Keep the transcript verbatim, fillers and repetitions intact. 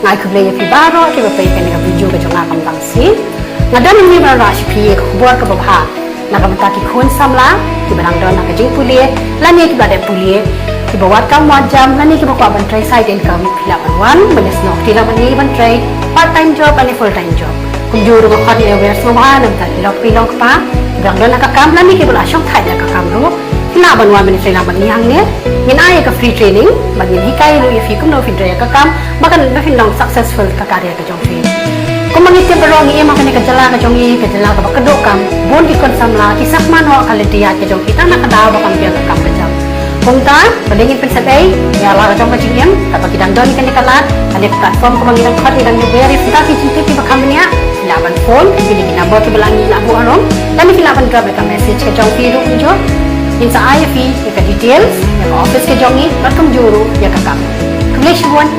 Nga ai khublei ïa phi baroh kiba peit ïa kane ka video ka jong nga kam dang sien. Nga don hangne ban wanrah sha phi ïa ka khubor kaba bha na ka bynta ki khun samla kiba dang don ha ka jingpule lane kiba dep pule, kiba wad kam wad jam lane kiba kwah ban trei side income. Phi lah ban wan ban ïasnoh, phi lah ban ïa ban trei part time job lane full time job. Kumjuh ruh nga khot ïa ka awareness sngewbha na ka bynta ki lok ki lok pa kiba dang don ha ka kam lane kiba la shong thait ïa ka kam ruh. Phi lah ban wan ban ïa trei lang bad ngi hangne. Ngin ai ïa ka free training bad ngin hikai ruh ïa phi kumno phin trei ïa ka kam ba kan, ba phin long successful ka career ka jong phi. Kumba ngi tip baroh, ngi im ha kane ka jylla ka jong ngi, ka jylla kaba kyrduh kam. Bun ki khun samla ki sakma noh ka lynti ïaid ka jong ki tang na ka daw ba kam biang ka kam ka jam. Kumta ba dei ngin pynsep ei ïa la ka jong ka jingim, katba ki dang don ïa kane ka lad, kane ka platform kaba ngi dang khot, ngi dang ïa wer ïa phi da ki jingtip kiba kham bniah. Phi lah ban phone ïa kine ki number kiba la ngi la buh harum, lane phi lah ban drop ïa ka message ka jong phi ruh kumjuh. Ngin sa ai ïa phi ïa ka details ïa ka office ka jong ngi bad kumjuh ruh ïa ka kam. Khublei shibun.